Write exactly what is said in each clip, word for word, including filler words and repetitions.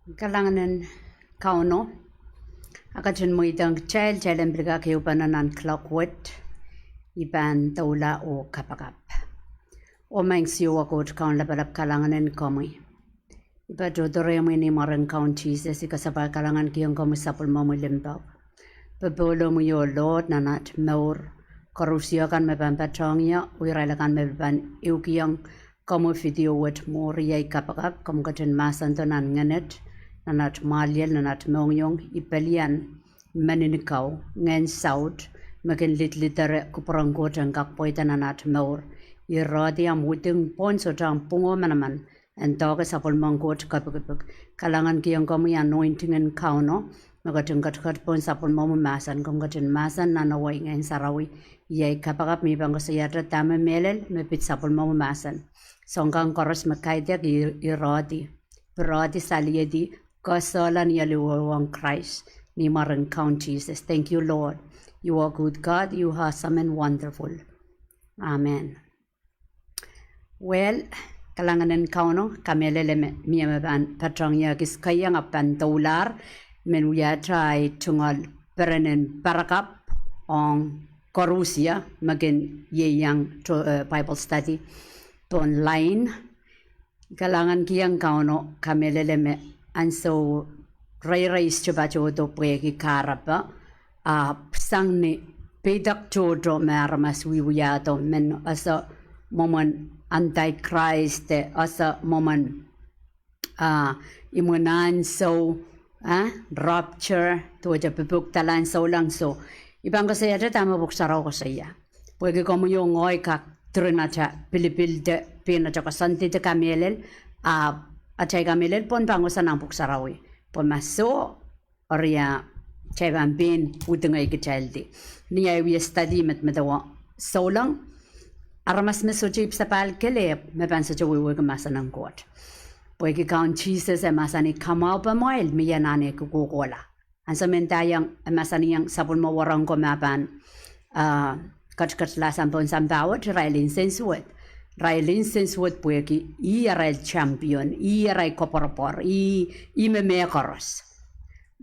Kalahngan en Kauno, a ketin mweidohng kitail, kitail en pil kak ehupene nan clock wet, I pahn doula oh kapakap. Oh Maing Siohwa Koht Kaun lapalap, kalahngan en komwi. I patohdo rehmwi ni mwaren Kaun Sises, I kasapahl kalahngankihong komwi sapwellimomwi limpoak. Popohlomwi oh Lord nan at mour. Koarusie kan me pahn patohng ie, oh irail akan me pahn ehukihong komwi video wet mwuri, iei kapakap, komw ketin mahsendo nan ngenet, nan at mwahliel, nan at mohngiong, I pelian meninkau, ngehn saut, me kin lidlidere kupwuren Koht en kak pweida nan at mour. I rohdi ahmw wuding pohn sohte ahmw pwungo manaman, en doahke sapwellimen Koht kapikipik. Kalahngankihong komwi anointing en Kauno, me ketin ketiket pohn sapwellimomwi mahsen, komw ketin mahsen nan ewei Ngehn Sarawi. Iei kapakap me I pahn koasoiahte dahme mehlel me pid sapwellimomwi mahsen. Soahng kan koaros me kaidehk I, I rohdi, pirehdi, saliedi, koasoala ni aluwewen Krais, ni mwaren Kaun Sises. Thank you, Lord. You are good God, you are awesome and wonderful. Amen. Well, kalahngan en Kauno, kamehlele me mie me pahn patohng ie kis keiang ahpw pahn doulahr, men wiahte ei tungoal perenen parakapw ong koarusie me kin ieiang to, eh, Bible study pohn line. Kalahngankihong Kauno, kamehlele me ansou reireiste patohdo pwehki kahrepe, ahpw sang ni peidek tohto me aramas wiewiahdo, men ese mwomwen Antichrist, ese mwomwen, ah, imwin ansou, ah, rapture, duwehte pwupwukdahla en souleng. So, I pahn koasoiahte dahme Pwuhk Sarawi koasoia, pwehki komwi oh ngehi kak diren atail pilipilte, pein atail koasoandi de kamehlel, ahpw atail kamehlel pwon pahn kohsang nan Pwuhk Sarawi. Pwe ma soh, eri a, kitail pahn pein wudingei kitaildi. Ni ahi wie study medemedewe souleng, aramas me sohte ipwsapahl kelehpw me pahn sohte wehwehki mahsen en Koht. Pwehki Kaun Sises e mahsanih, kamwahu pamwail me I anahneki kohkohla. Ansou me ndaiong, e mahsanihong sapwellime wahnpoaron ko me pahn, ah, ketiketla sang pohn sampah wet, irail nsensuwed. Irail nsensuwed pwehki ih arail champion, ih arail koapworopwor, ih, ih me mehkoaros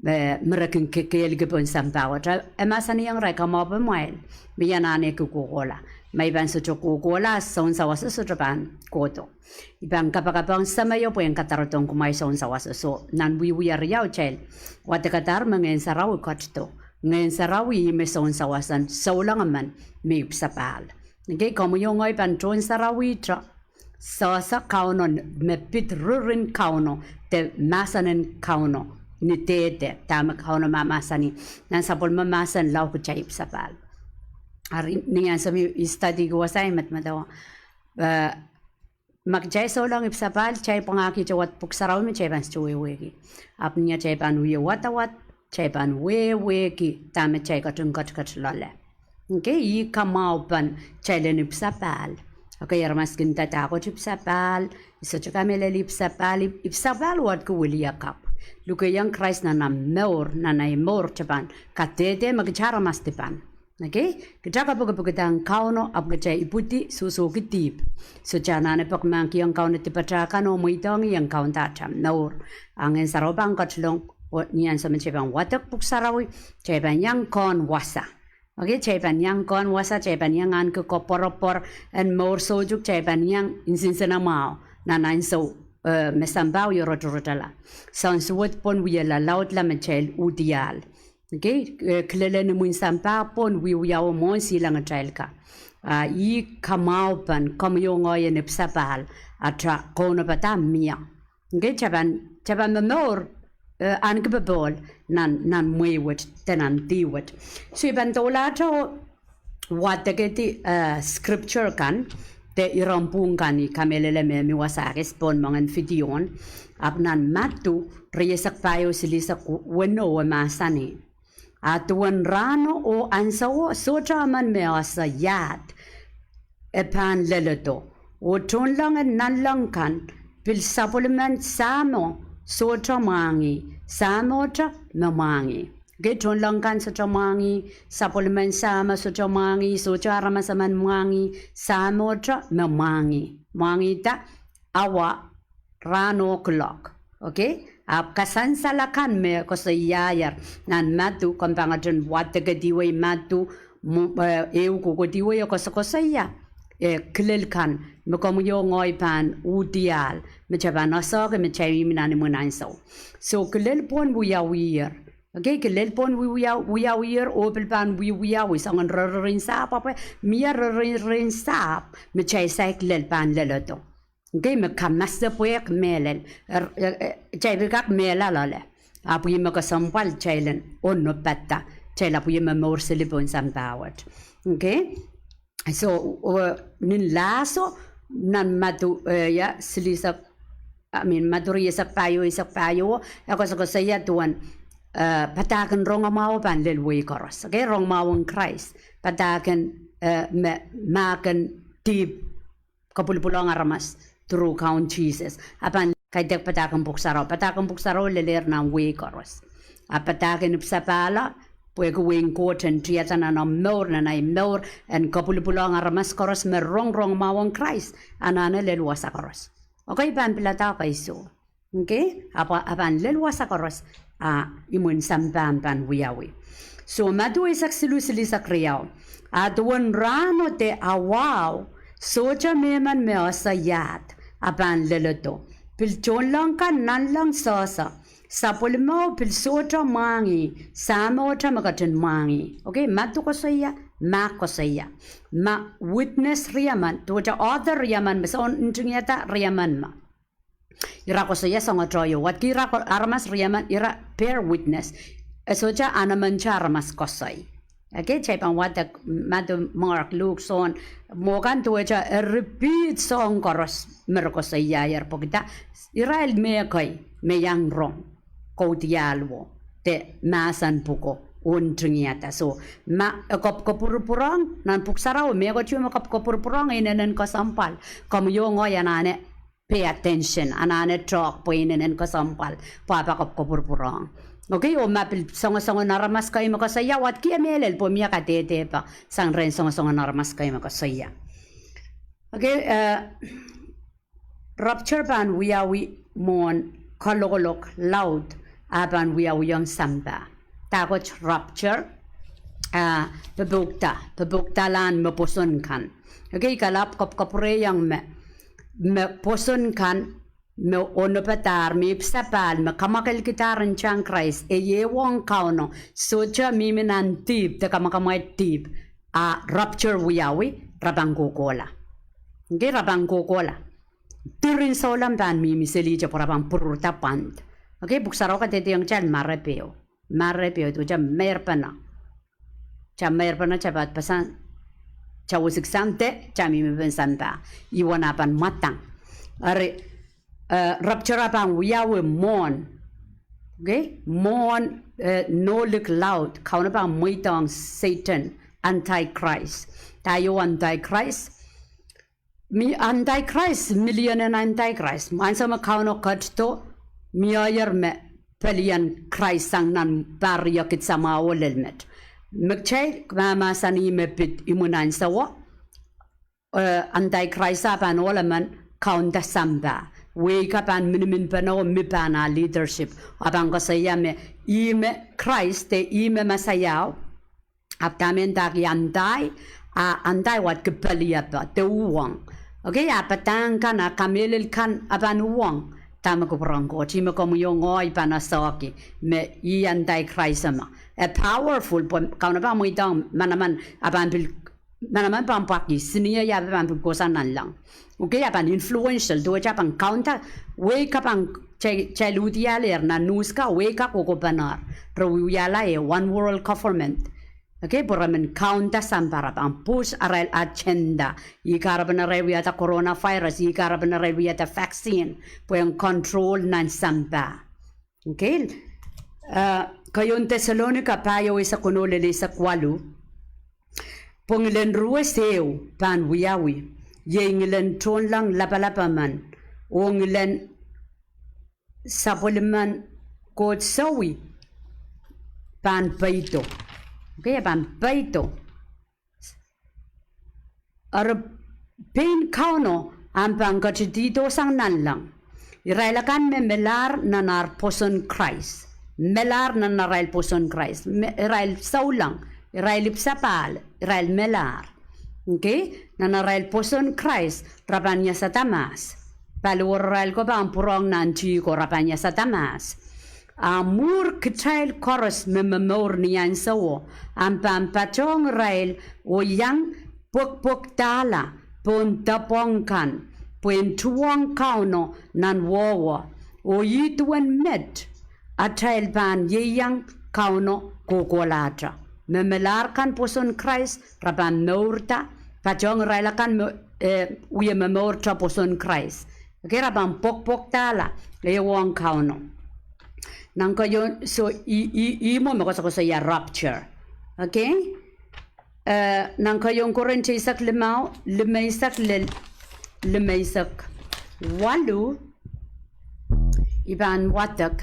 me, me re kin kekehlki pohn sampah wet. E mahsanihong irail, kamwahu pamwail me I anahneki kohkohla. Ma I pahn sohte kohkohla, soun sawaso sohte pahn kohdo. I pahn kapakap ong Semeio pwehn kadarodohng kumwail soun sawaso. So, nan wiewia riau kitail wadekadahr me Ngehn Sarawi ketido. Ngehn Sarawi ih me soun sawasen souleng emen me ipwsapahl. Okei, komwi oh ngehi pahn tohn sarawihte sehse Kauno, me pid ririn Kauno de mahsen en Kauno, ni dehde dahme Kauno mahmahsanih nan sapwellime mahsen lao kitail ipwsapahl. Eri ni ansou me I studyki wasa I medemedewe, eh, ma kitail souleng ipwsapahl, kitail pwangahkihte wad Pwuhk Sarawi me kitail pahn sohte wehwehki. Ahpw ni atail pahn wie wadawad, kitail pahn wehwehki dahme kitail ketin ketiket loale. Okei, ih kamwahu pahn kitail en ipwsapahl. Okei, aramas kin nda, dahkot ipwsapahl, I sohte kamehlele ipwsapahl, ipwsapahl wehwehki wiliakapw. Lukehiong Krais nan ahi mour, nan ahi mour, kitail pahn kadehde me kitail aramas dipan. Okei, kitail kapikipikidahng Kauno ahpw kitail ipwidi sohsohki dihp. Sohte anahne peki mahkihong Kauno dipatail kan oh mweidohng ih en kaunda atail mour. A Ngehn Sarawi pahn ketilong, oh ni ansou me kitail pahn wadek Pwuhk Sarawi, kitail pahn iang kehn wasa. Okei, kitail pahn iang kehn wasa, kitail pahn iang ahneki koapworopwor en mour soutuk, kitail pahn iang nsensenamwahu nan ansou, eh, me sampah wie rotorotala. Soansuwed pwon wiahla laudla me kitail uhdiahl. Okei, eh, kilelen imwin sampah pwon wiewiawi mwohn silangatail ka. Ah, ih kamwahu pahn komwi oh ngehi en ipwsapahl, atail kaunopada mie. Okei, kitail pahn, kitail pahn momour, eh, ahneki popohl nan, nan mwehi wet de nan dih wet. So I pahn doulahte wadekedi, eh, scripture kan de iren pwuhng kan, I kamehlele me mi wasa kis pohn moangen video, ahpw nan Madiu rieisek pahieu silihsek weneu e mahsanih, a duwen rahno oh ansouo sohte emen me ese iahd e pahn leledo. Oh tohnleng en nanleng kan pil sapwellimen Sahmo sohte mwahngih, Sahmote me mwahngih. Okei, tohnleng kan sohte mwahngih, sapwellimen Sahmo sohte mwahngih, sohte aramas emen mwahngih, Sahmote me mwahngih. Mwahngihda awa rahno kuloak. Okei? Ahpw kasansal akan me koasoiahier nan Madiu, komw pahn ketin wadekediwei Madiu, mwo, eh, ehu kohkohdiwei, e koasokoasoia, eh, kilel kan me komwi oh ngehi pahn uhdiahl, me kitail pahn esehki me kitail mihmi nan imwin ansou. So, kilel pwon wiawier. Okay, kilel pwon wi-, wia-, wiawier, oh pil pahn wiawi soangen riririn sahpw, ahpw mie riririn sahpw me kitail saik lel pahn leledo. Okay, me kamasepwehk mehlel. Er, eh, eh, kitail pil kak mehla loale. Ahpw ih me kesempwal kitail en onopada. Kitail ahpw ih me mour seli pohn sampah wet. Okay? So, oh, nin lahso, nan Madiu, eh, ia, silihsek, I mean, Madiu rieisek pahieu, eisek pahieu, e koasokoasoia duwen, eh, padahk en rongamwahuo pahn lel wehi koaros. Okay, rongamwahu en Krais. Padahk en, eh, me, mahk en dihp kapwilipwilohng aramas through Kaun Sises. A pahn kaidehk padahk en Pwuhk Sarawi. Padahk en Pwuhk Sarawi lelehr nan wehi koaros. A padahk en ipwsapahl, pwehki wehin Koht en tiada nan omw mour, nan ahi mour, en kapwilipwilohng aramas koaros me rong rongamwahu en Krais, anahne lel wasa koaros. Okay, pahn pilada kaisou. Okay? A pwa-, a pahn lel wasa koaros, a imwin sampah pahn wiawi. So, Madiu eisek siluh, silihsek riau. A duwen rahno de awahu, sohte mehmen me ese iahd, a pahn leledo. Pil tohnleng kan nanleng sehse. Sapwellimeo pil sohte mwahngih, Sahmo te me ketin mwahngih. Okay, Madiu koasoia, Mark koasoia. Ma witness riemen, duwehte author riemen, me soun ntingihada riemen me ira koasoia soangotoio. Wadki ira ko-, aramas riemen, ira bear witness. E sohte anemente aramas koasoi. Okay, kitail pahn wadek Madiu, Mark, Luk, Sohn, mwo kan duwehte e repeat soahng koaros me re koasoiahier pwehki dah, irail mehkei me iang rong kaudiahlwo de mahsen pwuko oh ntingihada. So, ma e kapwkapwurpwurong, nan Pwuhk Sarawi mehkot ieu me kapwkapwurpwurong e inenen kesempwal. Komwi oh ngehi anahne pay attention, anahne tohk pwe inenen kesempwal, pwe e pahn kapwkapwurpwurong. Okay, oh ma pil soangsoangen aramas kei me koasoia, wadki e mehlel pwe mie kadehde pahn sang rehn soangsoangen aramas kei me koasoia. Okay, eh, rapture pahn wiawi mwohn kalokolok laud, a pahn wiawihong sampah. Dahkot rapture, ah, popoudda, popoudda lahn me pwoson kan. Okay, kalap kapwkapwurehng me, me pwoson kan, me onopadahr, me ipwsapahl, me kamwakelkidahr ntahn Krais, e ieiang Kauno, sohte mihmi nan dihp, de kamwakamwaid dihp, a rapture wiawi, re pahn kohkohla. Okay, re pahn kohkohla. Diren souleng pahn mihmi seli te pwe re pahn pwururda pwand. Okay, Pwuhk Sarawi kadehdehiong kitail marepeho. Marepeho, duwehte meirpene. Kitail meirpene, kitail pahn pahsan, kitail wisiksang de, kitail mihmi pohn sampah. Ih wen a pahn mwadang. Eri, eh, rapture a pahn wiawi mwohn. Okay? Mwohn, eh, nohlik laud. Kauno pahn mweidohng Sehdan, Antichrist. Dah ieu Antichrist? Mie Antichrist, million en Antichrist. Ansou me Kauno ketido, miehier me pelien Krais sang nan pahr riekid samwahu lel met. Me kitail mahmahsanih me pid imwin ansowo, eh, Antichrist a pahn ohl emen kaunda sampah. Wehi ka pahn miniminpene oh mi pahn ah leadership. A pahn koasoia me ih me Krais, de ih me Mesaiao. Ahpw dahme ndahki Anti, a Anti wadki peliepe, de uhwong. Okay, a padahk kan, a kamehlel kan, a pahn uhwong. Dahme kupwuren Koht, ih me komwi oh ngehi pahn esehki, me ih Antichrist me. E powerful, pwe Kauno pahn mweidohng manaman, a pahn pil, manaman pahn pwakih, senior ia pahn pil kohsang nanleng. Okay, a pahn influential, duwehte a pahn kaunda, wehi ka pahn, kitail, kitail uhdialehr nan news ka, wehi ka kohkohpenehr. Re wiwiahla eh one world government. Okay, pwe re men kaunda sampah, re pahn push arail agenda. Ih kahrepen arail wiahda coronavirus, ih kahrepen arail wiahda vaccine, pwe en control nan sampah. Okay, eh, keieun Deselonika pahieu eisek weneu lel eisek waluh. Pwe ngilen ruwes ehu pahn wiawi, iei ngilen tohnleng lapalap emen, oh ngilen sapwellimen Koht Sowi pahn peido. Okay, pahn peido. Eri pein Kauno ahpw pahn ketidihdo sang nanleng. Irail akan me melahr nan ar pwoson Krais. Melahr nan arail pwoson Krais. Me, irail souleng, irail ipwsapahl, irail melahr. Okay? Nan arail pwoson Krais, re pahn iasada mahs. Paliwararail ko pahn pwurehng nan tih ko, re pahn iasada mahs. A mwuhr kitail koaros me momour ni ansouo, ahpw pahn patohng irail oh iang pwekpwekdahla pohn depwong kan, pwehn tuhwong Kauno nan wowo, oh ih duwen met atail pahn ieiang Kauno kohkohlahte. Me melahr kan pwoson Krais, re pahn mourda, patohng irail akan me, eh, wie momourte pwoson Krais. Okay, re pahn pwekpwekdahla, ehuong Kauno. Nan keieun, so, i, i, ihmwo me koasokoasoia rapture. Okay? Eh, nan keieun Korint eisek limau, limeisek lel, limeisek waluh, I pahn wadek,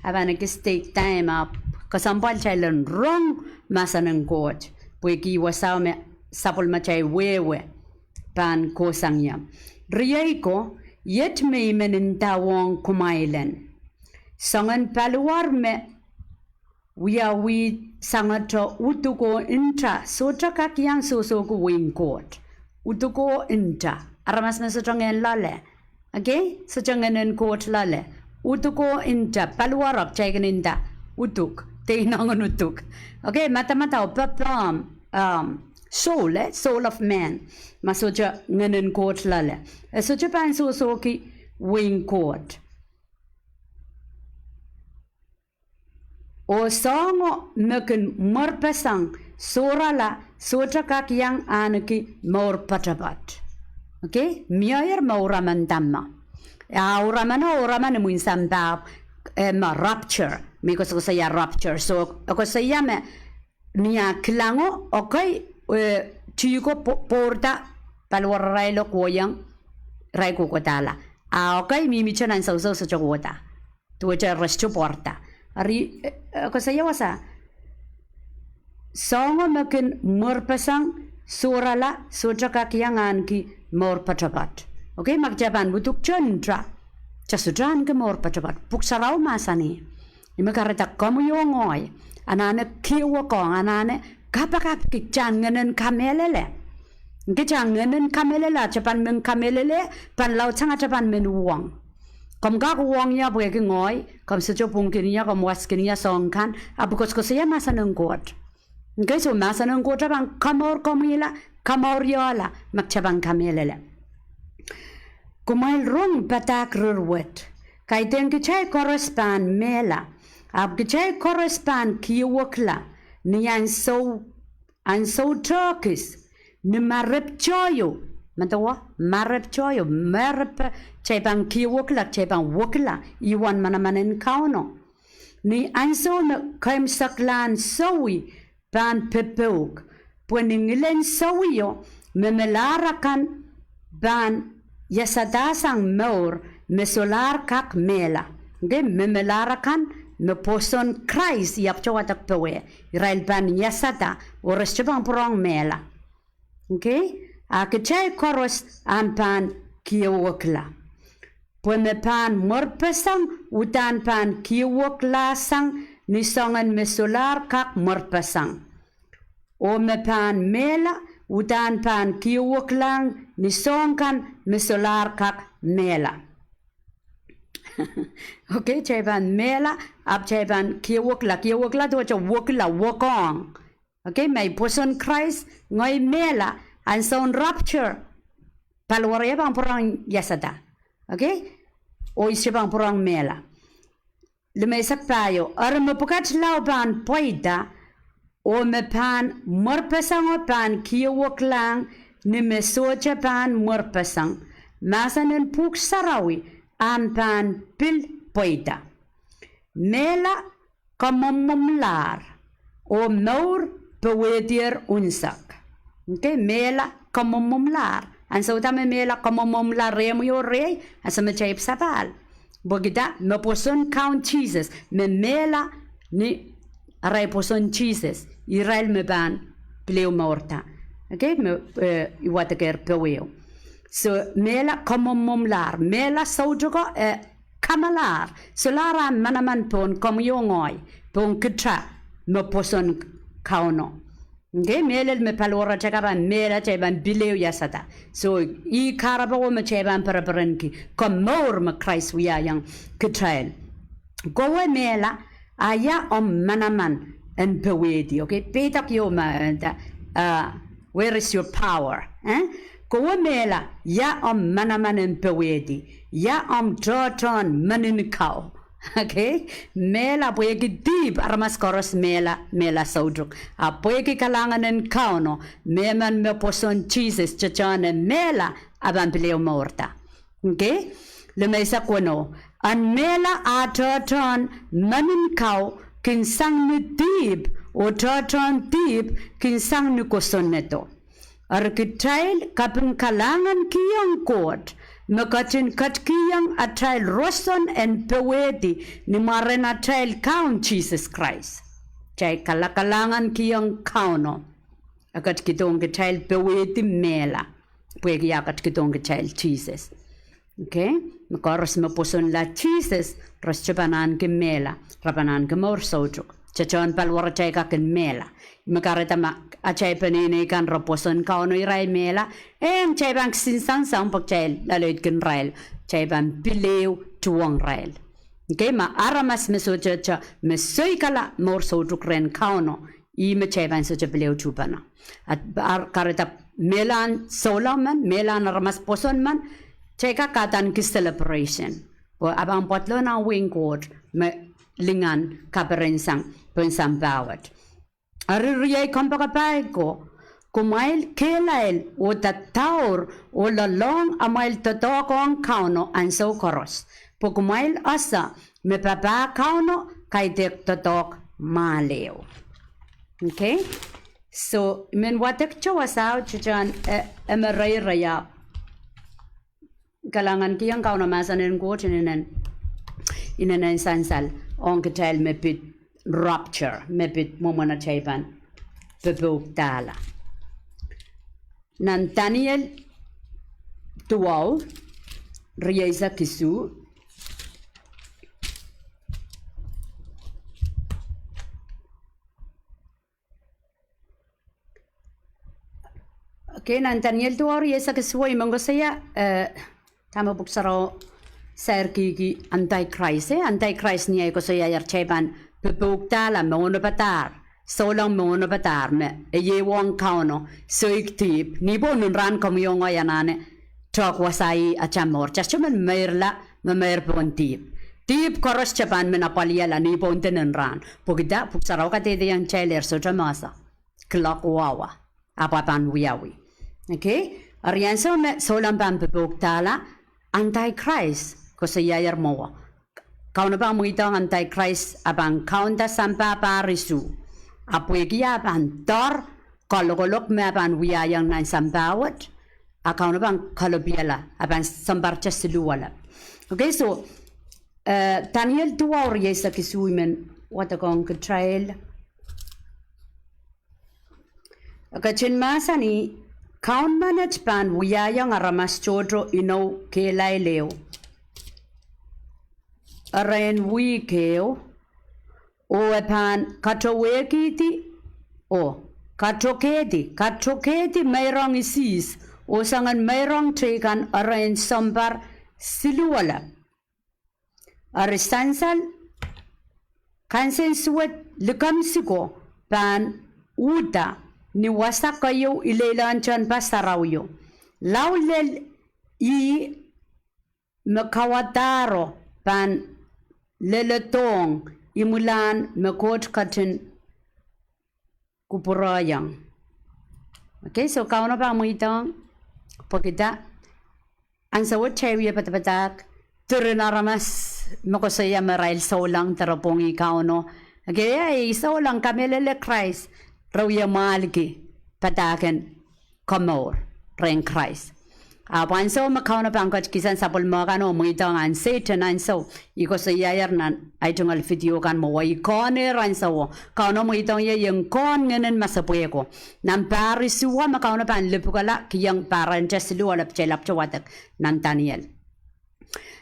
a pahn ekis take time ahpw kesempwal kitail en rong mahsen en Koht, pwehki wasao me sapwellimatail wehwe pahn kohsang ie. Riei ko, iet me I men ndawohng kumwail en. Soangen paliwar me wiawi sangete uduk oh nta sohte kak iang sohsohki wehin Koht. Uduk oh nta. Aramas me sohte ngehn loale. Okay? Sohte ngehnen Koht loale. Uduk oh nta. Paliwar, kitail kin nda uduk. De inengen uduk. Okay, madamadau, pepehm, um, soul, eh? Soul of man. Ma sohte ngehnen Koht loale. E sohte pahn sohsohki wehin Koht. Oh soahngo me kin mwerpeseng sohrala sohte kak iang ahneki mour poatopoat. Okay? Miehier me ouramen dahme. A ouramen, ouramen imwin sampah, eh, me rapture. Me koasokoasoia rapture. So, e koasoia me ni ah kilango, okay, eh, tih ko pwo-, pwourda, paliwararail kohieng, irail kohkohdahla. A okay, mihmihte nan sousou sohte kohda. Duwehte re sohte pwourda. Eri, eh, eh, koasoia wasa. Soahngo me kin mwerpeseng sohrala sohte kak iang ahneki mour poatopoat. Okay, ma kitail pahn uduk nta, kitail sohte ahneki mour poatopoat. Pwuhk Sarawi mahsanih. Ih me kahrehda komwi oh ngehi anahne kihwekohng, anahne kapakapki kitail en ngehnen kamehlele. Kitail en ngehnen kamehlele, atail pahn men kamehlele, pahn laud sang atail pahn men uhwong. Komw kak uhwong ie pwehki ngehi, komw sohte pwungkin ie, komw waskin ie soahng kan, ahpw koasokoasoia mahsen en Koht. Okay, so mahsen en Koht pahn kamour komwihla, kamour iola, ma kitail pahn kamehlele. Kumwail rong padahk rir wet. Kaidehn kitail koaros pahn mehla. Ahpw kitail koaros pahn kihwekla ni ansou, ansou tohkis, ni marepitoaio, medewe, marepitoaio, marepe, kitail pahn kihwekla, kitail pahn wekila, ih uwen manaman en Kauno. Ni ansou me keimwseklahn sowi pahn pepeuk, pwe ni ngilen sowio me melahr akan pahn iasadahsang mour me solahr kak mehla. Okay, me melahr akan me pwoson Krais, I ahpwte wadek powe, irail pahn iasada, oh re sohte pahn pwurehng mehla. Okay? A kitail koaros ahpw pahn kihwekla. Pwe me pahn mwerpeseng uhdahn pahn kihweklahsang ni soangen me solahr kak mwerpeseng. Oh me pahn mehla uhdahn pahn kihweklahng ni soahng kan me solahr kak mehla. Okay, kitail pahn mehla, ahpw kitail pahn kihwekla, kihwekla duwehte wekila, wekohng. Okay, ma I pwoson Krais, ngehi mehla, ansoun rapture, paliwar ie pahn pwurehng iasada. Okay? Oh I sohte pahn pwurehng mehla. Limeisek pahieu, eri mepwukatlao pahn pweida, oh me pahn mwerpesengo pahn kihweklahng ni me sohte pahn mwerpeseng. Mahsen en Pwuhk Sarawi ahpw pahn pil pweida. Mehla kamwomwomwlahr, oh mour powehdier unsek. Okay, mehla kamwomwomwlahr. Ansou da me mehla kamwomwomwlahr rehmwi oh rehi, ansou me taipsapahl. Pwehki da, me pwoson Kaun Sises, me mehla ni arail pwoson Sises, irail me pahn pil ehu mourda. Okay, me, eh, I wadekehr poweo. So, mehla kamwomwomwlahr, mehla soutuko, eh, kamalahr, solahr ah manaman pohn komwi oh ngehi, pohn kitail me pwoson Kauno. Okay, mehlel me paliwaratail kan pahn mehla, kitail pahn pil ehu iasada. So, ih kahrepe wo me kitail pahn pereperenki, komour me Krais wiahiong kitail. Kowe mehla, a ia omw manaman en powehdi? Okay, peidek ieu me, eh, where is your power? Eh? Kowe mehla, ia omw manaman en powehdi? Ia omw tohtohn menin kau? Okay? Mehla pwehki dihp, aramas koaros mehla, mehla soutuk. A pwehki kalahngan en Kauno, mehmen me pwoson Sises, tohtohn e mehla, a pahn pil ehu mourda. Okay? Limeisek weneu. En mehla a tohtohn menin kau kin sang ni dihp, oh tohtohn dihp kin sang ni kosonnedo. Eri kitail kaping kalahngankihong Koht, me ketin ketikihong atail roson en powehdi ni mwaren atail Kaun Sises Krais. Kitail kalakalahngankihong Kauno, e ketikihdohng kitail powehdi mehla, pwehki ah ketikihdohng kitail Sises. Okay? Me koaros me pwosonla Sises, re sohte pahn ahneki mehla, re pahn ahneki mour soutuk. Tohtohn paliwaratail kan kin mehla. Me kahrehda ma atail peneinei kan re pwoson Kauno, irail mehla, eh, kitail pahn kisin sansal pwe kitail loaloid kin irail, kitail pahn pil ehu tuhwong irail. Okay, ma aramas me sohte, me soikala mour soutuk rehn Kauno, ih me kitail pahn sohte pil ehu tuhpene. A, a kahrehda mehlahn souleng men, mehlahn aramas pwoson men, kitail kak adaneki celebration. Pwe a pahn pwadlohng nan wehin Koht me lingan kaperen sang pohn sampah wet. Eri riei kompoakepahi ko, kumwail kehlail oh dadaur oh loalloang amwail doadoahk ong Kauno ansou koaros, pwe kumwail ese me papah Kauno kaidehk doadoahk mwahl ehu. Okay? So, I men wadek towe wasao tohtohn, eh, emereirei ah kalahngankihong Kauno mahsen en Koht inenen, inenen sansal ong kitail me pid rapture, me pid mwomwen atail pahn pepoukihdahla. Nan Daniel duwau, rieisek isuh. Okay, nan Daniel duwau rieisek isuh, I men koasoia, eh, dahme Pwuhk Sarawi sairkihki Antichrist, eh, Antichrist ni ahi koasoiaier kitail pahn pepoukihdahla me onopadahr, souleng me onopadahr me e ieiwohng Kauno, soik dihp, ni pohn nin rahn komwi oh ngehi anahne tohk wasa ih atail mour. Kitail sohte men meirla, me meir pohn dihp. Dihp koaros kitail pahn men apwalihala ni pohn de nin rahn. Pwehki dah? Pwuhk Sarawi kadehdehiong kitail e sohte mahsanih kilok wawa, ahpw e pahn wiawi. Okay? Eri ansou me souleng pahn pepoukihdahla, Antichrist koasoiaier mwowe. Kauno pahn mweidohng Antichrist e pahn kaunda sampah pahr isuh. A pwehki e pahn doar kalokolok me e pahn wiahiong nan sampah wet, a Kauno pahn kalopihala, e pahn sounpar te siluh wala. Okay, so, eh, Daniel duwau rieisek isuh I men wadekohng kitail. E ketin mahsanih, Kaun menet pahn wiahiong aramas tohto inou kehlail ehu, erein wihk ehu, oh e pahn katowehkihdi, oh, katokehdi, katokehdi meirong isihs, oh soangen meirong teikan erein sounpar siluh wala. Eri sansal kansensuwed likamw siko pahn uhda ni wasa keieu ileilohn tehnpas sarawio. Lao lel ih me kauwadahro pahn leledohng imwilahn me Koht ketin kupwurehiong. Okay, so Kauno pahn mweidohng, pwehki dah? Ansou wet kitail wie padapadahk, diren aramas me koasoia me irail souleng de re pwongih Kauno. Okay, eh, souleng, kamehlele Krais, re wie mwahlki padahk en komour rehn Krais. Ahpw ansou me Kauno pahn ketikihsang sapwellime kan oh mweidohng ahn Sehdan ansou, I koasoiaier nan ei tungoal video kan mwo, I kohnehr ansouo. Kauno mweidohng ie ieng kohn ngehnen masepwehko. Nan pahr isuh me Kauno pahn lipukala kihong pahrente siluh oh lapwte lapwte wadek nan Daniel.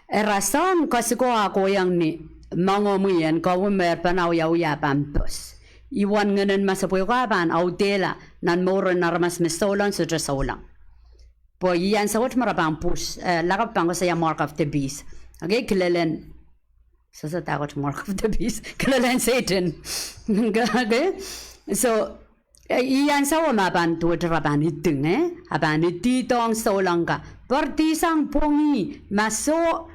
Eri soahng kesiko ah kohieng ni moangomwi en kowe me e pahn wiawi ah pahn pwoas. Ih uwen ngehnen masepwehko ah pahn audehla nan mour en aramas me souleng sohte souleng. Pwe ih ansou wet me re pahn pwus, eh, lakapw pahn koasoia mark of the beast. Okay, kilelen, sehse dahkot mark of the beast, kilelen Sehdan. Okay, so, eh, ih ansouo me e pahn duwehte re pahn iding, eh, e pahn idihdohng souleng ka. Poaridi sang pwongih, ma soh,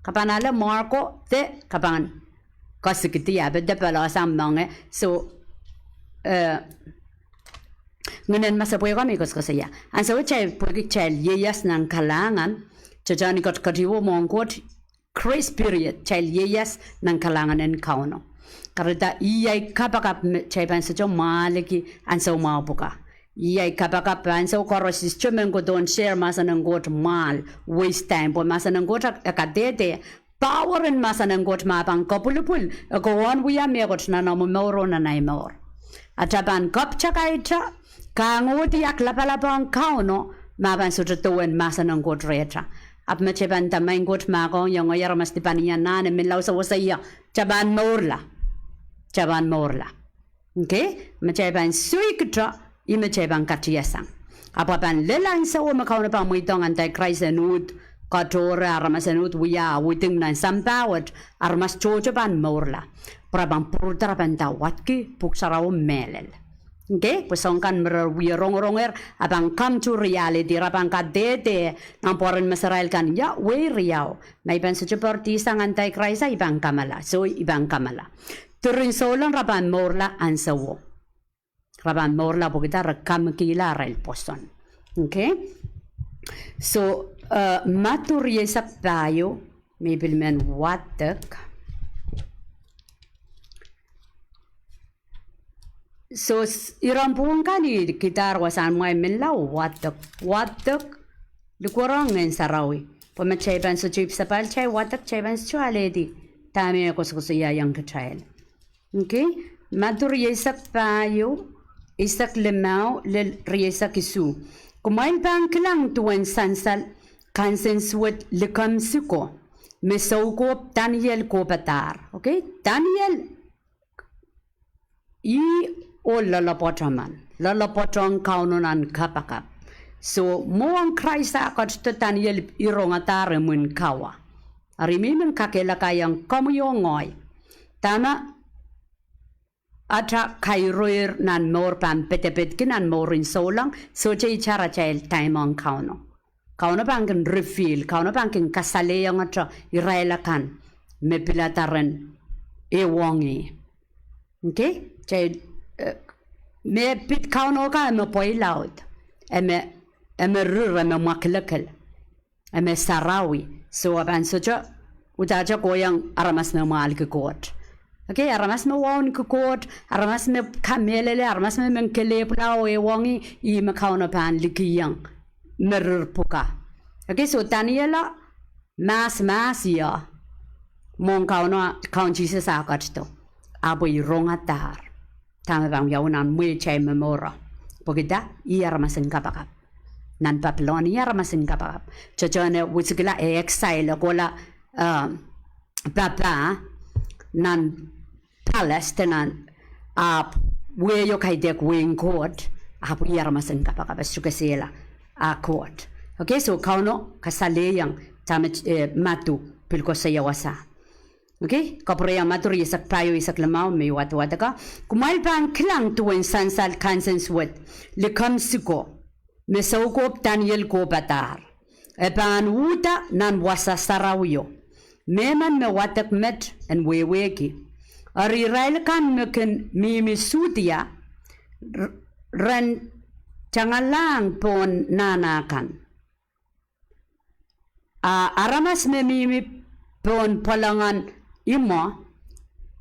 ke pahn ale mark o, de ke pahn kesikidi, ah pil de poahlahsang moange. So, eh, ngehnen masepwehko me I koasokoasoia. Ansou wet kitail pwehki kitail ieias nan kalahngan, kitail en ketiket mwohn Koht, grace period, kitail ieias nan kalahngan en Kauno. Kahrehda ih ei kapakap me kitail pahn sohte mwahliki ansou mwahu pwukat. Ih ei kapakap, ansou koaros I sohte men kohdohn share mahsen en Koht mwahl, waste time, pwe mahsen en Koht e kadehde, power en mahsen en Koht ma pahn kapwilipwil, e kohwei wia mehkot nan omw mour oh nan ahi mour. Atail pahn kapwtakaita, kahngohdi ahk lapalap ong Kauno, ma pahn sohte duwen mahsen en Koht rehtail. Ahpw me kitail pahn nda, Maing Koht, mahkohng ie, ngehi aramas dipan ie, anahne, menlau sewese ie, kitail pahn mourla. Kitail pahn mourla. Okay? Me kitail pahn suwed kitail, ih me kitail pahn katiasang. Ahpw e pahn lel ansouo me Kauno pahn mweidohng antichrist en uhd katohre, aramas en uhd wia, ah widing nan sampah wet, aramas tohto pahn mourla. Pwe re pahn pwurda, re pahn nda, wadki Pwuhk Sarawi mehlel. Okay? Pwe soahng kan me re wie rongorongehr, e pahn come to reality, re pahn kadehde, nan pwoaren meserail kan, ia, wehi riau. Ma I pahn sohte poaridi sang antichrist ah, I pahn kamala. So, I pahn kamala. Diren souleng re pahn mourla ansouo. Re pahn mourla pwehki dah? Re kamwkihla arail pwoson. Okay? So, eh, Madiu rieisek pahieu, me I pil men wadek. So, s-, iren pwuhng kan I kidahr wasahn mwail, menlau wadek, wadek, likwerehng Ngehn Sarawi. Pwe ma kitail pahn sohte ipwsapahl, kitail wadek, kitail pahn sohte alehdi dahme e koasokoasoiaiong kitail. Okay? Madiu rieisek pahieu, eisek limau lel rieisek isuh. Kumwail pahn kilang duwen sansal kansensuwed likamw siko, me soukohp Daniel kohpadahr. Okay? Daniel, ih ohl loalopwoat emen, loalopwoat ong Kauno nan kapakap. So, mwohn Krais ah ketido, Daniel, I rongadahr imwin kawa. Eri I mihmi en kakehlakaiong komwi oh ngehi. Dahme atail kairoir nan mour pahn pedepedki nan mouren souleng, sohte itar atail time ong Kauno. Kauno pahn kin reveal, Kauno pahn kin kasalehiong atail irail akan me pilada ren ehuong ih. Okay? Kitail, eh, me pid Kauno ka e me pweilaud, e me, e me rir, e me mwakelekel, e me sarawi. So e pahn sohte uhdahte kohieng aramas me mwahlki Koht. Okay, aramas me wauneki Koht, aramas me kamehlele, aramas me men kelehpwla oh ehuong ih, ih me Kauno pahn likih, me rir pwukat. Okay, so Daniel e mahs, mahs ie mwohn Kauno, Kaun Sises ah ketido. Ahpw I rongadahr dahme pahn wiawi nan mwehtail momour. Pwehki dah? Ih aramas en kapakap. Nan Papilon ih aramas en kapakap. Tohtohn e wisikla, e exile, e kohla, eh, papah nan palace de nan, ahpw wehio kaidehk wehin Koht, ahpw ih aramas en kapakap, e sohte kesehla ah Koht. Okay, so Kauno kasalehiong dahme, eh, Madiu pil koasoia wasa. Okay, kapwurehiong Madiu rieisek pahieu eisek limau me I wadwadek: Kumwail pahn kilang duwen sansal kansensuwed likamw siko, me soukohp Daniel kohpadahr. E pahn uhda nan wasa sarawio. Mehmen me wadek met en wehwehki. Eri irail akan me kin mihmi Sudia, r-, ren tangalahng pohn nahna kan. A aramas me mihmi pohn pwoalongen imwo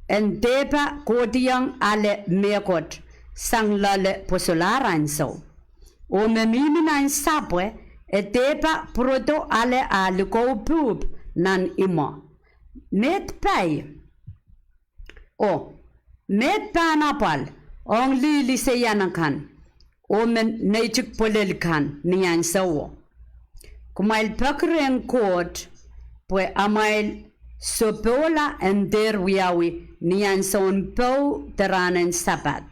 en dehpa kohdiong ale mehkot sang loale pwe solahr ansou. Oh me mihmi nan sapwe E dehpa pwurodo ale ah likou pwuhp nan imwo. Meid pai, oh, meid pahn apwal ong lih liseian akan oh me neitik pwelel kan ni ansouo? Kumwail peki rehn Koht pwe amwail sopohla en dehr wiawi ni ansoun pou de rahnen Sapad.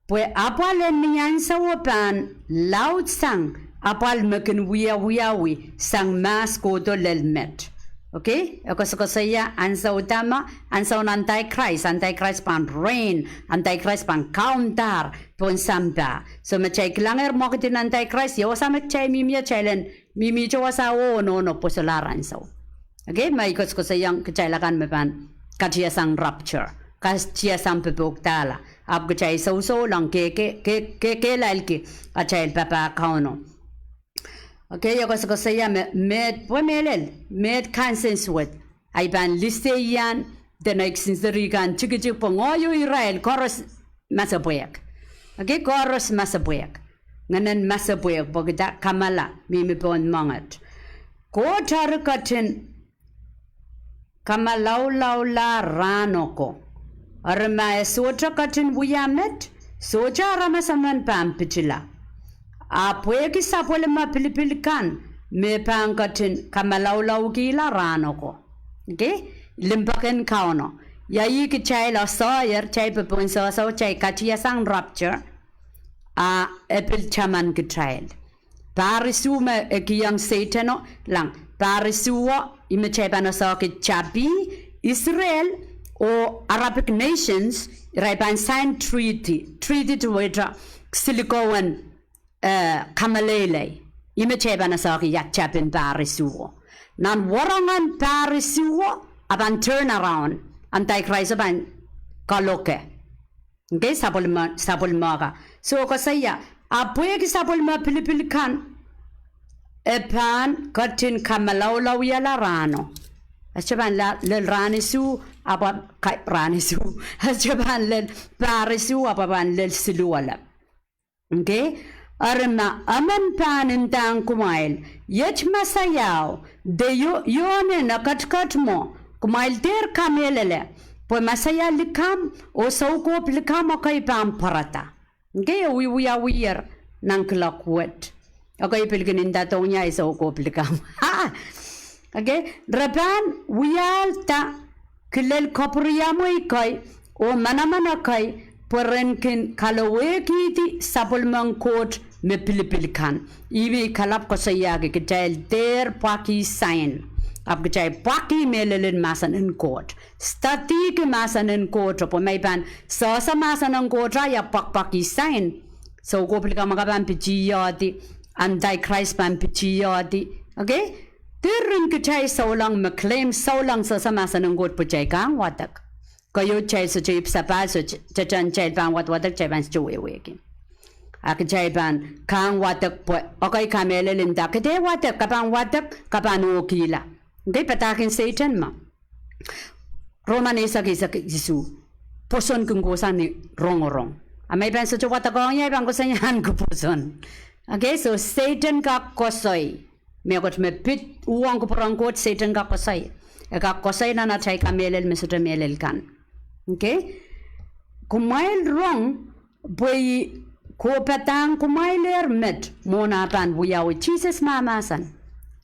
Pwe apwal en ni ansouo pahn laudsang apwal me kin wia wiawi sang mahs kohdo lel met. Okay? E koasokoasoia ansou dahme, ansoun Antichrist, Antichrist pahn reign, Antichrist pahn kaundahr pohn sampah. So me kitail kilangehr mwekidin Antichrist, ia wasa me kitail mihmi ie, kitail en mihmihte wasa oh nohno pwe solahr ansou. Okay, ma I koasokoasoiong kitail akan me pahn katiasang rapture, katiasang popohkdahla, ahpw kitail sousoulang ke, ke, ke, ke, kehlailki atail papah Kauno. Okay, I koasokoasoia me, meid pwe mehlel, meid kansensuwed, ahi pahn liseian, de nei kisin serihkan tikitik pwe ngoahi oh irail koaros masepwehk. Okay, koaros masepwehk. Ngehnen masepwehk pwehki kamala mihmi pohn moanget. Koht eri ketin kamalaulaulahr rahno ko. Eri ma e sohte ketin wia met, sohte aramas emen pahn pitila. A pwehki sapwellime pilipil kan me pahn ketin kamalaulaukihla rahno ko. Okay? Limpoak en Kauno. Ia ih kitail asoier, kitail popohn sohso, kitail katiasang rapture, a e pil taman kitail. Pahr isuh me e kihong Sehdeno, lang, pahr isuh o, ih me kitail pahn esehki tapi, Israel oh Arabic nations, irail pahn sign treaty, treaty duwehte silikoun, eh, kameleilei. Ih me kitail pahn esehki ia tapin pahr isuh o. Nan warangen pahr isuh o, a pahn turn around, Antichrist o pahn kaloke. Okay, sapwellime, sapwellime ka. So koasoia, a pwehki sapwellime pilipil kan, e pahn ketin kamalaulauiala rahno. E sohte pahn la-, lel rahn isuh, ahpw, kai, rahn isuh. E sohte pahn lel pahr isuh, ahpw pahn lel siluh elep. Okay? Eri ma emen pahn ndahng kumwail, iet Mesaiao, de io-, iohnen e ketiket mwo, kumwail dehr kamehlele, pwe Mesaia likamw oh soukohp likamw ekei pahn pwarada. Okay, e wiewiawiher nan kuloak wet. Okay, pil kin nda dohng ia ei soukohp likamw. Okay, re pahn wiahda kilel kapwuriamwei kei oh manaman ekei pwe ren kin kalowehkihdi sapwellimen Koht me pilipil kan. Ih me I kalap koasoiahki kitail dehr pwakih sign. Ahpw kitail pwakih mehlelen mahsen en Koht. Studyki mahsen en Koht, pwe ma I pahn sehse mahsen en Koht, ia pwakpwakih sign. Soukohp likamw ka pahn pitihedi, Antichrist pahn pitihedi. Okay? Diren kitail souleng me claim souleng sehse mahsen en Koht pwe kitail kahng wadek. Keieu kitail sohte ipwsapahl, so te-, teten kitail pahn wadawadek, kitail pahn sohte wehwehki. A kitail pahn kahng wadek pwe, okay, kamehlel nda, ke dehr wadek, ke pahn wadek, ke pahn ohkihla. Okay, padahk en Sehdan me Roman eisek, eisek isuh, pwoson kin kohsang ni rongorong. A ma I pahn sohte wadekohng ie, I pahn koasoiahn kupwuson. Okay, so Sehdan kak koasoi. Mehkot me pid uhwong kupwuren Koht, Sehdan kak koasoi. E kak koasoi nan atail kamehlel me sohte mehlel kan. Okay? Kumwail rong pwe I kohpadahng kumwailehr met mwohn ah pahn wiawi. Sises mahmahsen.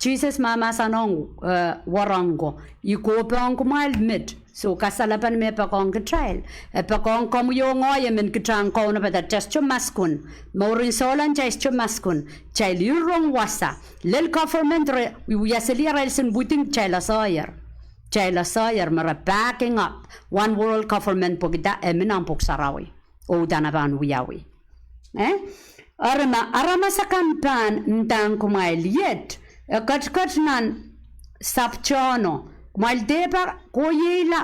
Sises mahmahsen ong, eh, wahnpoaron ko, I kohpohng kumwail met. So kasalepen me poakohng kitail, e poakohng komwi oh ngehi, emen kitail en kaunopada, kitail sohte maskun. Mouren souleng kitail sohte maskun. Kitail rong wasa. Lel government re, I wia seli arail sen wuding, kitail asoier. Kitail asoier me re backing up one world government pwehki dah, e mi nan Pwuhk Sarawi. Oh udahn e pahn wiawi. Eh? Eri ma aramas akan pahn ndahng kumwail iet, e ketiket nan sapwtehno, kumwail dehpa kohiehla,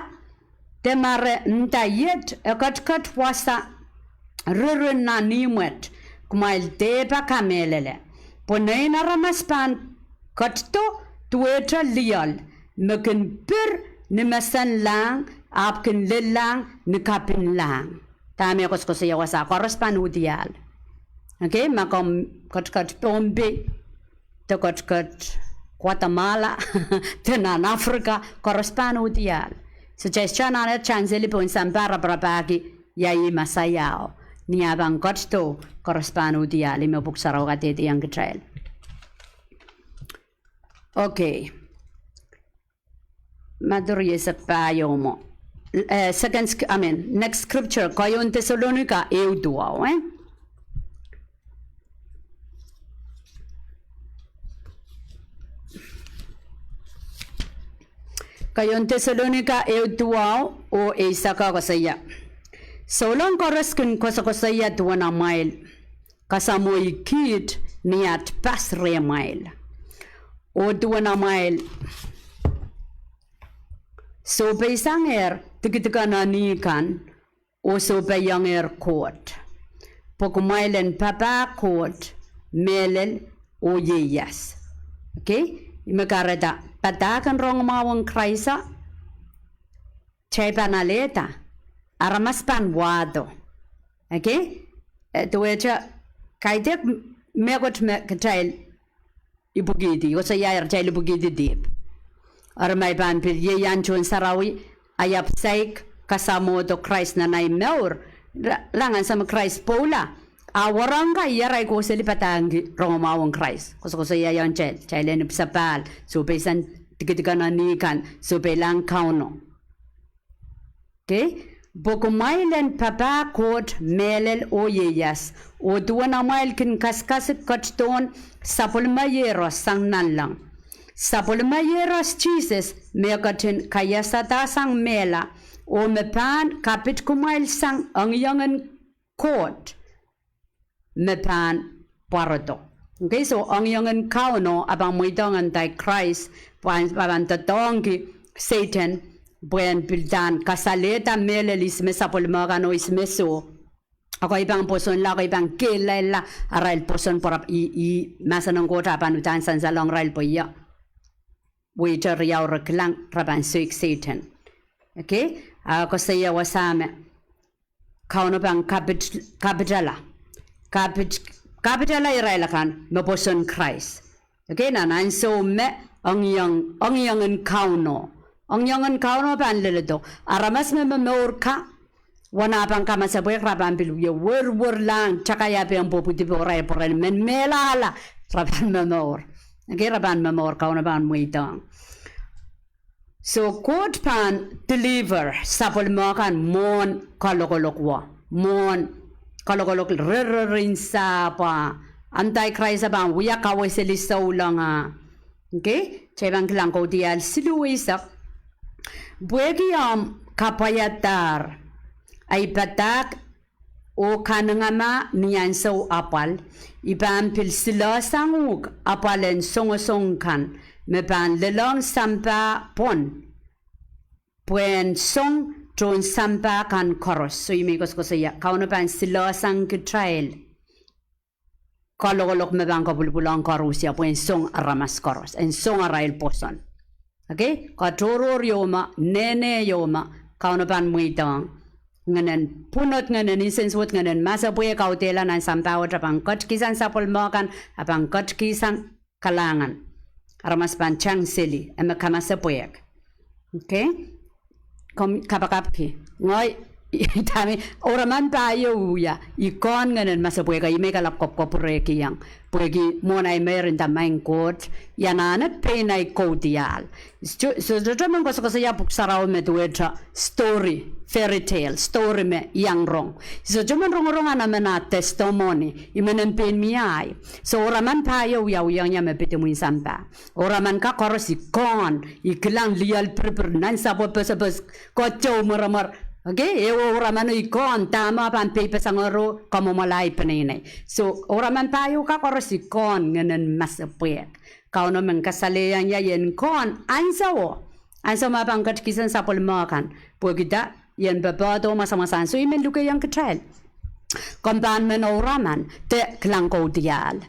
de ma re nda iet, e ketiket wasa ririn nan ihmw wet, kumwail dehpa kamehlele. Pwe Nein Aramas pahn ketido duwehte lioal, me kin pir ni mesenlahng, ahpw kin lellahng ni kapinlahng. Dahme e koasokoasoia wasa, koaros pahn uhdiahl. Okay, ma komw ketiket Pohnpei, de ketiket Guatemala, de nan Africa, koaros pahn uhdiahl. So, kitail sohte anahne ansou seli pohn sampah raparapahki ia ih Mesaiao. Ni ah pahn ketido, koaros pahn uhdiahl, ih me Pwuhk Sarawi kadehdehiong kitail. Okay. Mathuri esek pahieu mwo. Eh, second sc-, I mean, next scripture, Keieun Tesalonika ehu duwau, eh? Keieun Tesalonika ehu duwau oh eisek koasoia: Souleng koaros kin koasokoasoia duwen amwail kasamwoh kiht ni at pas rehmwail, oh duwen amwail sohpeisangehr dikedik en eni kan, oh sohpeiongehr Koht, pwe kumwail en papah Koht mehlel oh ieias. Okay? Ih me kahrehda padahk en rongamwahu en Krais, kitail pahn alehda, aramas pahn wahdo. Okay? Eh, duwehte kaidehk mehkot me kitail ipwikihdi, koasoia atail ipwikihdi dihp. Eri ma I pahn pil ieiang tohn sarawi, I ahpw saik kasamwohdo Krais nan ahi mour. Ra-, rahn ansou me Krais pwoula, a wahnpoaron kan ih arail kohseli padahngki rongamwahu en Krais. Koasokoasoia ong kitail, kitail en ipwsapahl, sohpeisang dikedik en eni kan, sohpeilahng Kauno. Okay? Pwe kumwail en papah Koht mehlel oh ieias, oh duwen amwail kin kasikasik ketidohn sapwellime Iehros sang nanleng, sapwellime Iehros Sises me ketin kaiasada sang mehla, oh me pahn kapit kumwail sang engiengen Koht me pahn pwarodo. Okay, so engieng en Kauno a pahn mweidohng Antichrist, pwe e pahn doadoahngki Sehdan, pwe en pil uhdahn kasalehda mehlel ihs me sapwellime kan oh ihs me soh. Ekei pahn pwosonla, ekei pahn kehlailla arail pwoson pwe ih, ih mahsen en Koht a pahn uhdahn sansalohng irail pwe ia weite riau re kilang, re pahn soik Sehdan. Okay, a koasoia wasa me Kauno pahn kapit-, kapitala. Kapit-, kapitala irail akan me pwoson Krais. Okay, nan ansou me engieng, engieng en Kauno. Engieng en Kauno pahn leledo. Aramas me momour ka, wen ah pahn kamasepwehk, re pahn pil wie werwerlahng, takai ah pahn pwopwidi pohrail pwe irail men mehlahla, re pahn momour. Okay, re pahn momour, Kauno pahn mweidohng. So Koht pahn deliver sapwellime kan mwohn kalokolok wo, mwohn kalokolok rerrerin sahpw. Antichrist pahn wia kaweseli souleng. Okay, kitail pahn kilang Kaudiahl siluh eisek. Pwehki omw kapwaiadahr ei padahk oh kanengamah ni ansou apwal, I pahn pil siloasang uhk apwal en songosong kan me pahn lelohng sampah pwon, pwehn song tohn sampah kan koaros. So ih me I koasokoasoia, Kauno pahn siloasang kitail kalokolok me pahn kapwilipwilong koaros ia pwehn song aramas koaros, en song arail pwoson. Okay, katohrohr ieu me, nene ieu me, Kauno pahn mweidohng ngehnen pwunod, ngehnen nsensuwed, ngehnen masepwehk, kaudehla nan sampah wet, a pahn ketikihsang sapwellime kan, a pahn ketikihsang kalahngan. Aramas pahn tang seli, e me kamasepwehk. Okay? Komw kapakapki. Ngehi, dahme, ouraman pahieu wia, I kohn ngehnen masepwehk, ih me I kalap kapwkapwurehkihong. Pwehki mwohn ahi meir nda maing Koht, I anahne pein ahi Kaudiahl. So, sohte men koasokoasoia pwuhk sarawi me duwehte story, fairy tale, story me I iang rong. Sohte men rongorong nan emen ah testimony, I men en pein mie ahi. So ouraman pahieu wiawiong ia me pid imwin sampah. Ouraman ka koaros I kohn, I kilang lioal pirpir, nan sapwe pesepes, koatou mweremwer. Okay, ehu ouraman I kohn, dahme pahn peipeseng ero, kamwomwala ahi peneinei. So ouraman pahieu ka koaros I kohn ngehnen masepwehk. Kauno men kasalehiong ia I en kohn ansouo, ansou me pahn ketikihsang sapwellime kan. Pwehki dah? I en popohdo mwasamwasahn. So I men lukehiong kitail, komw pahn men ouraman de kilang Kaudiahl.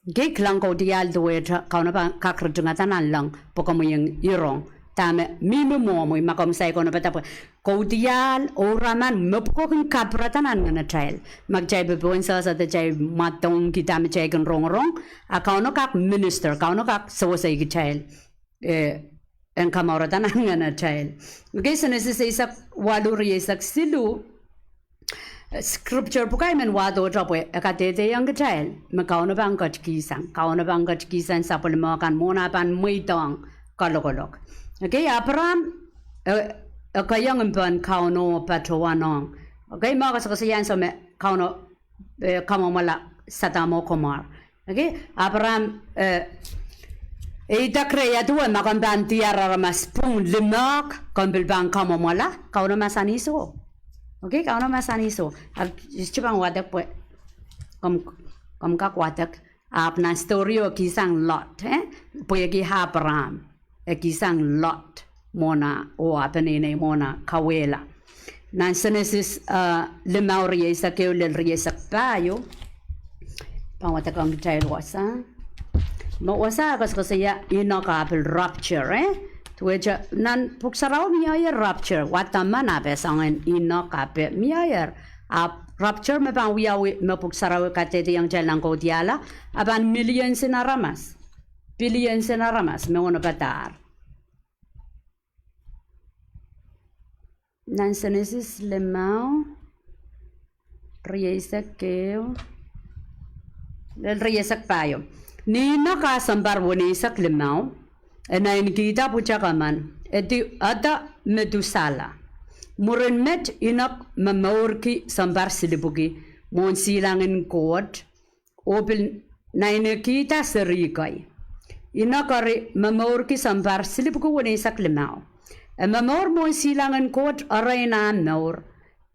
Okay, kilang Kaudiahl duwehte Kauno pahn kak ritingada nanleng pwe komwi en rong. Dahme mihmi mwohmwi, ma komw saik kaunopada pwe kaudiahl, ouraman, mepwukoa kin kapirada nan ngenatail. Ma kitail pepehm sehse de kitail mwadangki dahme kitail kin rongorong, a Kauno kak minister, Kauno kak sewesei kitail, eh, en kamourada nan ngenatail. Okay, Senesis eisek waluh, rieisek siluh, scripture pwukat men wahdohte pwe e kadehdehiong kitail me Kauno pahn ketikihsang, Kauno pahn ketikihsang sapwellime kan mwohn ah pahn mweidohng kalokolok. Okay, Abraham, eh, eh, keiong mpen Kauno patohwanohng. Okay, me koasokoasoia ansou me Kauno, eh, kamwomwala Sodom oh Gomorrah. Okay, Abraham, eh, e idek reh ia duwe ma komw pahn diar aramas pwung limehk, komw pil pahn kamwomwala, Kauno mahsanih soh. Okay, Kauno mahsanih soh. Ahpw I sohte pahn wadek pwe komw, komw kak wadek. Ahpw nan story o e kihsang Lot, eh? Pwehki Abraham. E kihsang Lot mwohn ah, oh ah peneinei mwohn ah kauwehla. Nan Senesis, uh, limau rieisek ehu lel rieisek pahieu. Pahn wadek ong kitail wasa. Me wasa e koasokoasoia Enoch ah pil rapture, eh? Duwehte nan pwuhk sarawi mie rapture, wadawad me pahn soangen Enoch ah pil mie. Ahpw rapture me pahn wiawi me pwuhk sarawi kadehdehiong kitail nan kaudiahl, a pahn millions en aramas. Billions en aramas me onopadahr. Nan Senesis limau, rieisek ehu, lel rieisek pahieu. Ni Enoch ah sounpar weneisek limau, e nainekihda pwutak emen, e di ede Metusala. Mwurin met Enoch momourki sounpar silipwuki mwohn silangin Koht, oh pil nainekihda seri kei. Enoch eri momourki sounpar silipwuki weneisek limau. E momour mwohn silangin Koht erein ah mour,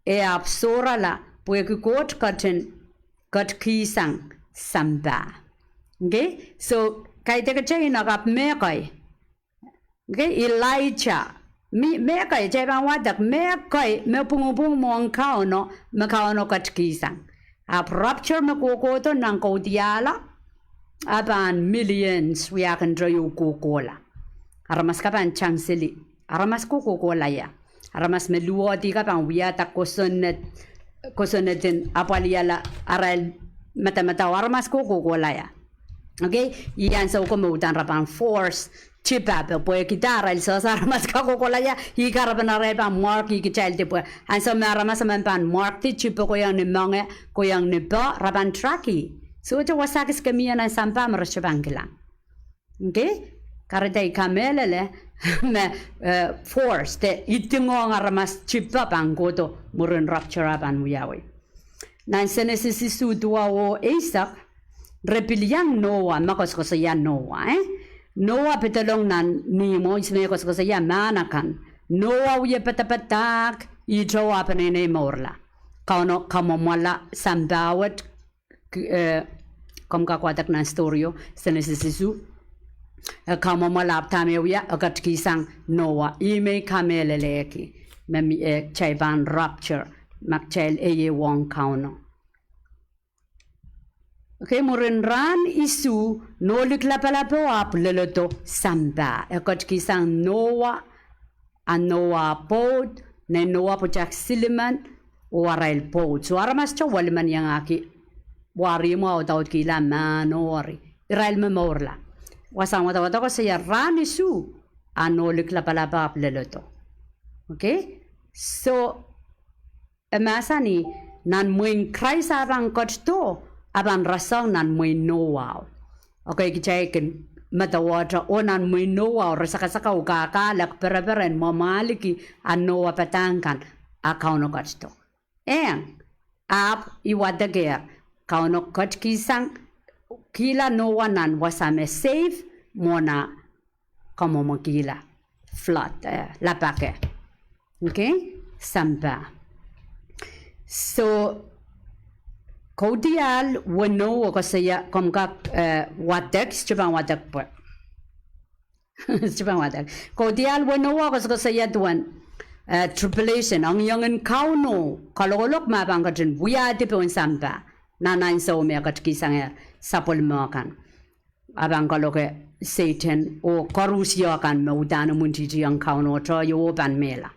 e ahpw sohrala pwehki Koht ketin ketikihsang sampah. Okay? So, kaidehkte Enoch ahpw mehkei. Okay, Elijah. Mie, mehkei, kitail pahn wadek, mehkei me pwungpwung mwohn Kauno, me Kauno ketikihsang. Ahpw rapture me kohkohdo nan kaudiahl, a pahn millions wia kin teieu kohkohla. Aramas ka pahn tangseli. Aramas ko kohkohla ia. Aramas me luwehdi ka pahn wiahda kosonned, kosonned en apwaliala arail madamadau. Aramas ko kohkohla ia. Okay, ih ansou ko me uhdahn re pahn force tipape, pwehki dah, arail sehse aramas ka kohkohla ia, ih kahrepen arail pahn mark-i kitail di pwe ansou me aramas emen pahn mark-di tipe, kohiong ni moange, kohiong ni poh, re pahn track-i. Sohte wasa kis ke mie nan sampah me re sohte pahn kilang. Okay? Kahrehda I kamehlele me, eh, force de idingohng aramas tipe pahn kohdo mwurin rapture ah pahn wiawi. Nan Senesis isuh duwau oh eisek, re pil iang Noah, me koasokoasoia Noah, eh? Noah pedolong nan ihmwo, ihs me koasokoasoia mahn akan. Noah wie padapadahk, ihte oh ah peneinei mourla. Kauno kamwomwala sampah wet, eh, komw kak wadek nan story o, Senesis isuh. E kamwomwala ahpw dahme wia, e ketikihsang Noah. Ih me I kamehlelehki me, eh, kitail pahn rapture, ma kitail eiewohng Kauno. Okay, mwurin rahn isuh, nohlik lapalapo ahpw leledo sampah. E ketikihsang Noah, a Noah pwoud, nein Noah pwutak silimen, oh arail pwoud. So aramas te welimen iangahki wahri mwo audaudkihla mahn oh eri. Irail me mourla. Wasahn wadawad koasoia rahn isuh, a nohlik lapalap ahpw leledo. Okay? So, e mahsanih, nan mwehin Krais ah pahn ketido, a pahn rasehng nan mwehin Noah. Okay, kitail kin medewehte, oh nan mwehin Noah, re sakasaka oh kakahlek pereperen mwamwahliki, a Noah padahk kan, a Kauno ketido. Eng, ahpw I wadekehr, Kauno ketikihsang, kihla Noah nan wasa me safe, mwohn ah kamwomwakihla flood, eh, lapake. Okay? Sampah. So, kaudiahl weneu e koasoia, komw kak, eh, wadek, sohte pahn wadek pwe. Sohte pahn wadek. Kaudiahl weneu e koasokoasoia duwen, eh, tribulation, engiengen Kauno, kalokolok me pahn ketin wiahdi pohn sampah. Nan ansou me ketikihsangehr sapwellime kan. A pahn kaloke Sehdan oh koaros kan me uhdahn imwintihtihong Kauno, tohto oh pahn mehla.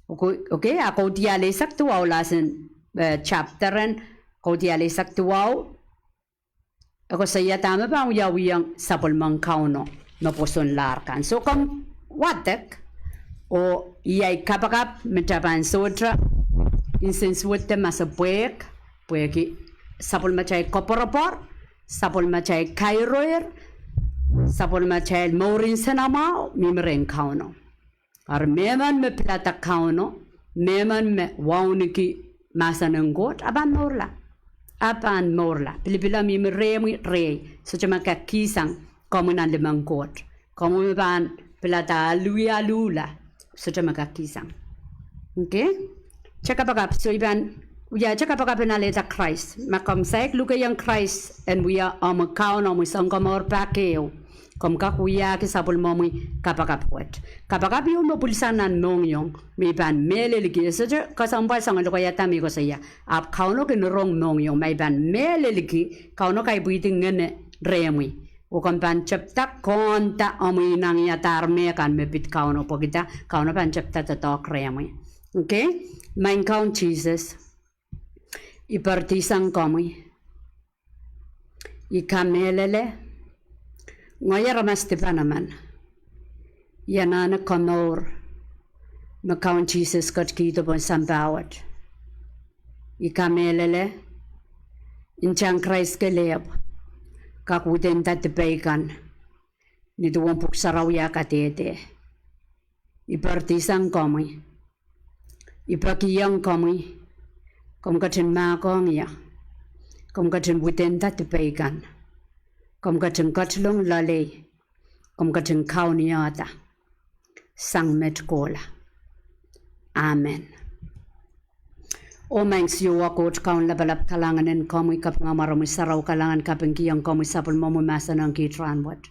Okay, okay, a Kaudiahl eisek duwau, last in, eh, chapter en Kaudiahl eisek duwau. E koasoia dahme pahn wiawihong sapwellimen Kauno me pwosonlahr kan. So komw wadek, oh iei kapakap me kitail pahn sohte nsensuwedih masepwehk, pwehki sapwellimatail koapworopwor, sapwellimatail kairoir, sapwellimatail mourin nsenamwahu mihmi rehn Kauno. Eri mehmen me pilada Kauno, mehmen me wauneki mahsen en Koht, a pahn mourla. A pahn mourla. Pilipil mihmi rehmwi, rehi. Sohte me kak kihsang komwi nan limen Koht. Komwi me pahn pilada aluhla, sohte me kak kihsang. Okay? Kitail kapakap, so I pahn wia kitail kapakap en alehda Krais. Ma komw saik lukehiong Krais en wia omwi Kaun, omwi Sounkomour pak ehu, komw kak wiahki sapwellimomwi kapakap wet. Kapakap ieu me pwilisang nan mohngiong, me I pahn mehlelki, e sohte kesempwal sang lokaiada me I koasoia. Ahpw Kauno kin rong mohngiong, ma I pahn mehlelki, Kauno kaipwidi ngehn rehmwi. Oh komw pahn tepda konda omwi inengieng, adahr mehkan me pid Kauno, pwehki Kauno pahn tepda doadoahk rehmwi. Okay? Maing Kaun Sises, I poaridisang komwi. I kamehlele, ngehi aramas dipan emen. I anahne komour me Kaun Sises ketkihdo pohn sampah wet. I kamehlele, ntahn Krais kelehpw kak widendahr dipei kan, ni duwen Pwuhk Sarawi eh kadehde. I poaridisang komwi. I pekihong komwi. Komw ketin mahkohng ie. Komw ketin widendahr dipei kan. Komw ketin ketilong loalei. Komw ketin kaunihada sang met kohla. Amen. Oh Maing Siohwa Koht Kaun lapalap, kalahngan en komwi, kapinga mwaromwi sarawi, kalahngan kapingkihong komwi sapwellimomwi mahsen ong kiht rahnwet.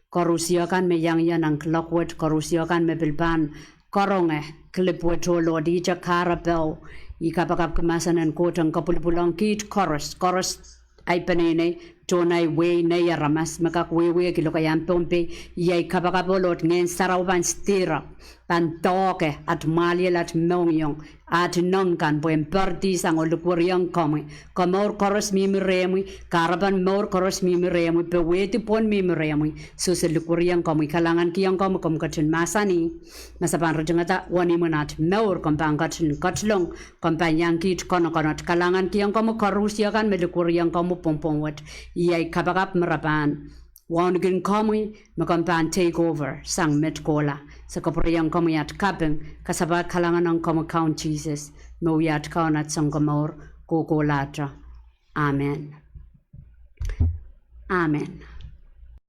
Koaros kan me iang ie nan kuloak wet, koaros kan me pil pahn karonge clip wet, oh Lord, ihte kahrepe, I kapakapki mahsen en Koht en kopwulopwul ong kiht koaros, koaros ahi peneinei, tohn ahi wehi, nei aramas me kak wehwehki lokaiahn Pohnpei, iei ahi kapakap, oh Lord, Ngehn Sarawi pahn stir up, pahn doahke at mwahliel, at mohngiong, at ineng kan, pwe en poaridisang oh likwerihong komwi. Komour koaros mihmi rehmwi, kahrepen mour koaros mihmi rehmwi, powehdi pwon mihmi rehmwi, sose likwerihong komwi. Kalahngankihong komwi, komw ketin mahsanih, ma se pahn ritingada wenihmwen at mour, komw pahn ketin ketilong, komw pahn iang kiht konokonot. Kalahngankihong komwi koaros kan me likwerihong komwi pwongpwong wet. Iei ahi kapakap me re pahn wauneki komwi, me komw pahn take over sang met kohla. Se kapwurehiong komwi at kaping, kasapahl kalahngan ong komwi Kaun Sises, me wia at Kaun, at Sounkomour kohkohlahte. Amen. Amen.